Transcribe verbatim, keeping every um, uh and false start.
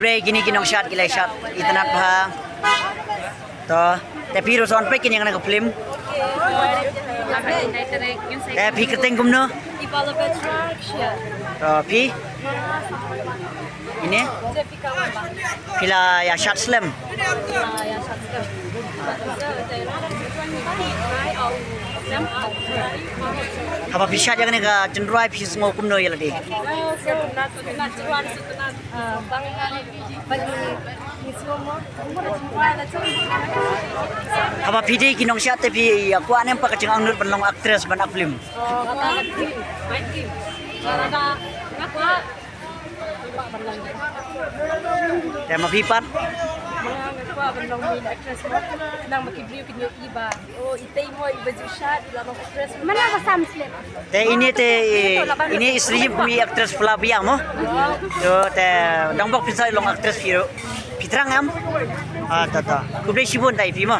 Pre kini ki nongshad ki la shad itynnad bha. To, te phi ruh sa wan peit kine ïa kane ka film. Te phi kyrteng kumno? To phi? Ine? Phi la ïa shad slem? Haba phi shad ïa kane ka jingrwai phi sngew kumno ïa lade? Haba phi dei ki nongshad te phi ïa kwah ne em pat ka jingangnud ban long actress ban act film? Te ma phi pat? Mana ba sam slem. Te ine te ine i sri kum i actress pla biang mo. To te dang bok pisa long actress phi ruh. Phi thrang em? Ah, ta ta. Khublei shibun tai phi mo.